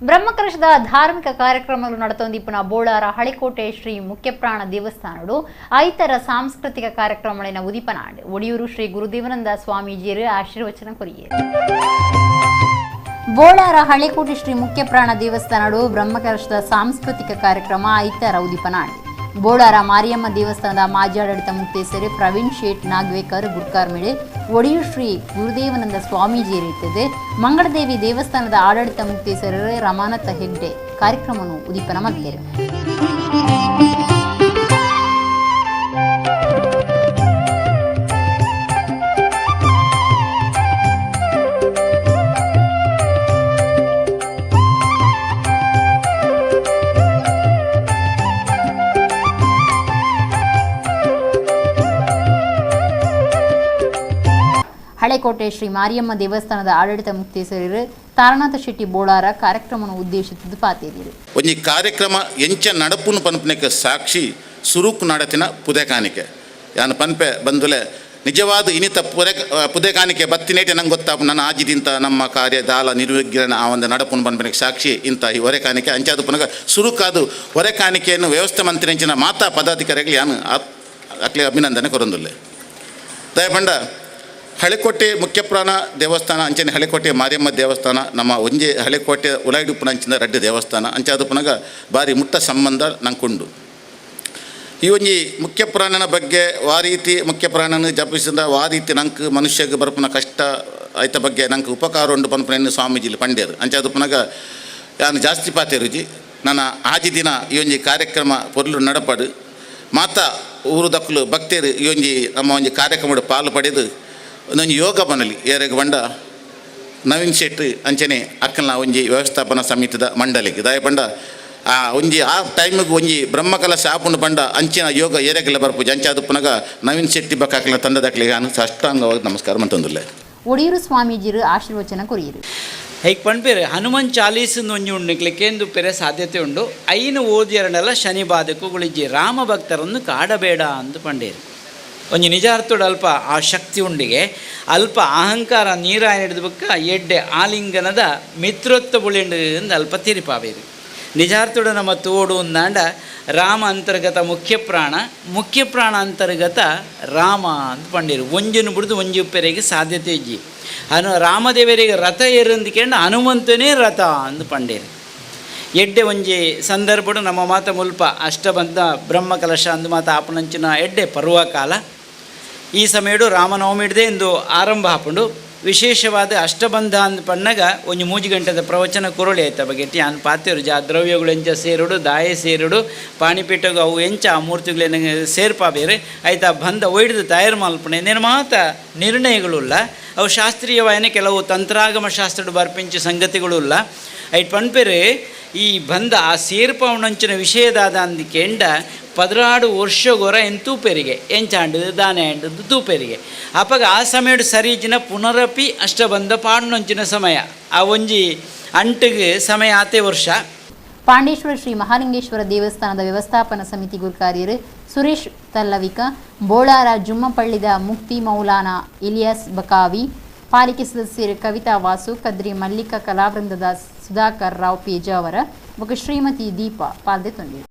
ಬ್ರಹ್ಮಕಲಶದ ಧಾರ್ಮಿಕ ಕಾರ್ಯಕ್ರಮಗಳು ನಡೆತೊಂದಿಪ್ಪುನ ಬೋಳಾರ ಹಳಿಕೋಟೆ ಶ್ರೀ ಮುಖ್ಯಪ್ರಾಣ ದೇವಸ್ಥಾನಡು ಐತರ ಸಾಂಸ್ಕೃತಿಕ ಕಾರ್ಯಕ್ರಮಗಳಿನ ಉದಿಪನಾಂಡ್ ಒಡಿಯೂರು ಶ್ರೀ ಗುರುದೇವನಂದ ಸ್ವಾಮೀಜಿಯರು ಆಶೀರ್ವಚನ ಕೊರಿಯರು. ಬೋಳಾರ ಹಳಿಕೋಟೆ ಶ್ರೀ ಮುಖ್ಯಪ್ರಾಣ ದೇವಸ್ಥಾನಡು ಬ್ರಹ್ಮಕಲಶದ ಸಾಂಸ್ಕೃತಿಕ ಕಾರ್ಯಕ್ರಮ ಐತರ ಉದಿಪನಾಂಡ್ ಬೋಳಾರ ಮಾರಿಯಮ್ಮ ದೇವಸ್ಥಾನದ ಮಾಜಿ ಆಡಳಿತ ಮುಕ್ತೇಸರಿ ಪ್ರವೀಣ್ ಶೇಟ್ ನಾಗ್ವೇಕರ್ ಗುರ್ಕಾರ್ಮಿಳೆ ಒಡಿಯೂರು ಶ್ರೀ ಗುರುದೇವನಂದ ಸ್ವಾಮೀಜಿ ಇರುತ್ತದೆ. ಮಂಗಳದೇವಿ ದೇವಸ್ಥಾನದ ಆಡಳಿತ ಮುಕ್ತೇಸರರು ರಮಾನಾಥ ಹೆಗ್ಡೆ ಕಾರ್ಯಕ್ರಮವನ್ನು ಉದೀಪನ ಮಾಡಿದರು. ಹಳೆಕೋಟೆ ಶ್ರೀ ಮಾರಿಯಮ್ಮ ದೇವಸ್ಥಾನದ ಆಡಳಿತ ಮುಕ್ತೇಸರರು ತಾರನಾಥ ಶೆಟ್ಟಿ ಬೋಳಾರ ಕಾರ್ಯಕ್ರಮವನ್ನು ಉದ್ದೇಶಿಸಿದ್ದು ಪಾತೇರಿದರು. ಒಂಜಿ ಕಾರ್ಯಕ್ರಮ ಎಂಚ ನಡಪುನು ಪನ್ಪನೆಗೆ ಸಾಕ್ಷಿ ಸುರುಕು ನಡತಿನ ಪುದೆಕಾನಿಕೆ ಯಾನು ಪನ್ಪೆ ಬಂದುಲೆ ನಿಜವಾದ ಇನಿತ ಪುದೆಕಾನಿಕೆ ಬತ್ತಿನೇಟೆ ನಂಗೆ ಗೊತ್ತಾಪ ನನ್ನ ಆಜಿದಿಂತ ನಮ್ಮ ಕಾರ್ಯ ದಾಲ ನಿರ್ವಿಘ್ನ ಆ ಒಂದು ನಡಪುನು ಪನ್ಪನೆಗೆ ಸಾಕ್ಷಿ ಇಂಥ ಈ ಹೊರೆಕಾನಿಕೆ ಅಂಚಾದ ಪುನಗ ಸುರುಕಾದು ಹೊರೆಕಾನಿಕೆಯನ್ನು ವ್ಯವಸ್ಥೆ ಮಂತ್ರಿ ಮಾತಾ ಪದಾಧಿಕಾರಿಗಳು ಯಾನು ಅಕ್ಲೆ ಅಭಿನಂದನೆ ಕೊರೊಂದುಲ್ಲೆ. ದಯಪಂಡ ಹಳೆಕೋಟೆ ಮುಖ್ಯಪ್ರಾಣ ದೇವಸ್ಥಾನ ಅಂಚನೆ ಹಳೆಕೋಟೆ ಮಾರಿಯಮ್ಮ ದೇವಸ್ಥಾನ ನಮ್ಮ ಒಂಜೆ ಹಳೆಕೋಟೆ ಉಲಾಯಿಡುಪ್ಪುನ ಅಂಚಿನ ರಡ್ಡು ದೇವಸ್ಥಾನ ಅಂಚಾದ ಪುನಗ ಭಾರಿ ಮುಟ್ಟ ಸಂಬಂಧ ನಂಕುಂಡು. ಈ ಒಂಜಿ ಮುಖ್ಯಪ್ರಾಣನ ಬಗ್ಗೆ ವಾ ರೀತಿ ಮುಖ್ಯಪ್ರಾಣನ ಜಪಿಸಿದ ವಾ ರೀತಿ ನಂಗೆ ಮನುಷ್ಯಗೆ ಬರ್ಪುನ ಕಷ್ಟ ಆಯ್ತ ಬಗ್ಗೆ ನಂಗೆ ಉಪಕಾರ ಉಂಡು ಪನ್ಪುನ ಸ್ವಾಮೀಜಿಲಿ ಪಂಡ್ಯರು ಅಂಚಾದ ಪುನಗ ನಾನು ಜಾಸ್ತಿ ಪಾತೆ ರುಜಿ ನನ್ನ ಆಜಿ ದಿನ ಈ ಒಂಜಿ ಕಾರ್ಯಕ್ರಮ ಪೊರ್ಲು ನಡಪಡು ಮಾತಾ ಊರು ದಕ್ಕಲು ಭಕ್ತರು ಈ ಒಂಜಿ ನಮ್ಮ ಒಂಜಿ ಕಾರ್ಯಕ್ರಮ ಪಾಲು ಪಡೆದು ಒಂದೊಂಜಿ ಯೋಗ ಬನಲಿ ಏರೆಗ್ ಬಂಡ ನವೀನ್ ಶೆಟ್ಟಿ ಅಂಚನೆ ಅಕ್ಕನ ಒಂಜಿ ವ್ಯವಸ್ಥಾಪನಾ ಸಮಿತಿದ ಮಂಡಳಿಗೆ ದಯಪಂಡ ಆ ಒಂಜಿ ಆ ಟೈಮಿಗೆ ಒಂಜಿ ಬ್ರಹ್ಮಕಲಶ ಆಪುಂಡು ಪಂಡ ಅಂಚಿನ ಯೋಗ ಏರೆಗೆಲ್ಲ ಬರ್ಪುಜಿ ಅಂಚಾದ ಪುನಗ ನವೀನ್ ಶೆಟ್ಟಿ ಬಕ್ಕಾಕಲ ತಂಡದಕ್ಲಿಗೆ ನಾನು ಸಾಷ್ಟಾಂಗವಾಗಿ ನಮಸ್ಕಾರ ಮಂತಂದುಲ್ಲೆ. ಒಡಿಯೂರು ಸ್ವಾಮೀಜಿರು ಆಶೀರ್ವಚನ ಕೊರಿಯರು. ಹೈಕ್ ಪಣ್ಪೇರು ಹನುಮಾನ್ ಚಾಲೀಸ್ ಒಂಜಿ ಉಂಡು ಕೇಂದು ಪೆರೆ ಸಾಧ್ಯತೆ ಉಂಡು ಐನು ಓದಿಯರನ್ನೆಲ್ಲ ಶನಿ ಬಾಧಕು ಗುಳಿಜಿ ರಾಮ ಭಕ್ತರನ್ನು ಕಾಡಬೇಡ ಅಂತ ಪಂಡೇರು. ಒಂಜಿ ನಿಜಾರ್ಥೋಡು ಅಲ್ಪ ಆ ಶಕ್ತಿ ಉಂಡಿಗೆ ಅಲ್ಪ ಅಹಂಕಾರ ನೀರಾಯ ಹಿಡಿದ ಬಕ್ಕ ಎಡ್ಡೆ ಆಲಿಂಗನದ ಮಿತ್ರತ್ವ ಬುಳಿಂಡು ಎಂದು ಅಲ್ಪ ತಿರಿಪಾವೇರು. ನಿಜಾರ್ಥೋಡು ನಮ್ಮ ತೋಡು ಅಂದಾಂಡ ರಾಮ ಅಂತರ್ಗತ ಮುಖ್ಯ ಪ್ರಾಣ ಮುಖ್ಯ ಪ್ರಾಣ ಅಂತರ್ಗತ ರಾಮ ಅಂತ ಪಂಡಿರು. ಒಂಜಿನ ಬಿಡ್ದು ಒಂಜಿ ಉಪ್ಪೆರೆಗೆ ಸಾಧ್ಯತೆ ಇಜ್ಜಿ ಹನು ರಾಮದೇವರಿಗೆ ರಥ ಏರಂದಿಕೆಂಡು ಹನುಮಂತನೇ ರಥ ಅಂದು ಪಂಡೇರು. ಎಡ್ಡೆ ಒಂಜಿ ಸಂದರ್ಭಡು ನಮ್ಮ ಮಾತ ಮುಲ್ಪ ಅಷ್ಟಬಂಧ ಬ್ರಹ್ಮಕಲಶ ಅಂದು ಮಾತ ಆಪನಂಚಿನ ಎಡ್ಡೆ ಪರ್ವಕಾಲ ಈ ಸಮಯಡು ರಾಮನವಮಿ ಹಿಡ್ದೆ ಎಂದು ಆರಂಭ ಹಾಪುಂಡು. ವಿಶೇಷವಾದ ಅಷ್ಟಬಂಧ ಅಂದ ಪಣ್ಣಗ ಒಂಜಿ ಮೂಜಿ ಗಂಟೆದ ಪ್ರವಚನ ಕುರುಳಿ ಆಯ್ತ ಬಗ್ಗೆ ಅನ್ ಪಾತ್ಯರು ಜಾ ದ್ರವ್ಯಗಳು ಎಂಚ ಸೇರುಡು ದಾಯ ಸೇರುಡು ಪಾಣಿಪೀಠಗು ಅವು ಎಂಚ ಆ ಮೂರ್ತಿಗಳೇನ ಸೇರ್ಪಾಬೇರು ಆಯ್ತಾ ಬಂಧ ಒಯ್ದು ತಯಾರು ಮಲ್ಪಣೆ ನೇನು ಮಾತ ನಿರ್ಣಯಗಳುಲ್ಲ ಅವು ಶಾಸ್ತ್ರೀಯವಾಯನೆ ಕೆಲವು ತಂತ್ರಾಗಮ ಶಾಸ್ತ್ರಡು ಬರ್ಪಿಂಚು ಸಂಗತಿಗಳು ಇಲ್ಲ ಐಟ್ ಪಣ್ಪೇರು. ಈ ಬಂಧ ಆ ಸೇರ್ಪವಣಂಚಿನ ವಿಷಯದಾದ ಅಂದಿಕೆಂಡ 16 ವರ್ಷಗೊರ ಎನ್ ತೂಪೆರಿಗೆ ಎಂಚಾಂಡದು ದಾನೆ ಅಂಡದು ತೂಪೆರಿಗೆ ಅಪಗ ಆ ಸಮಯಡು ಸರಿಜಿನ ಪುನರಪಿ ಅಷ್ಟಬಂಧ ಪಾಡ್ನೊಂಚಿನ ಸಮಯ ಆ ಒಂಜಿ ಅಂಟಿಗೆ ಸಮಯ ಆತೆ ವರ್ಷ. ಪಾಂಡೇಶ್ವರ ಶ್ರೀ ಮಹಾಲಿಂಗೇಶ್ವರ ದೇವಸ್ಥಾನದ ವ್ಯವಸ್ಥಾಪನಾ ಸಮಿತಿ ಗುರುಕಾರ್ಯರು ಸುರೇಶ್ ತಲ್ಲವಿಕ, ಬೋಳಾರ ಜುಮ್ಮಪಳ್ಳಿದ ಮುಕ್ತಿ ಮೌಲಾನಾ ಇಲಿಯಾಸ್ ಬಕಾವಿ, ಪಾಲಿಕೆ ಸದಸ್ಯರು ಕವಿತಾ ವಾಸು, ಕದ್ರಿ ಮಲ್ಲಿಕಾ ಕಲಾವೃಂದದ ಸುಧಾಕರ್ ರಾವ್ ಪೇಜಾವರ ಬೊಕ ಶ್ರೀಮತಿ ದೀಪಾ ಪಾಲ್ದೆ ತೊಂದಿರು.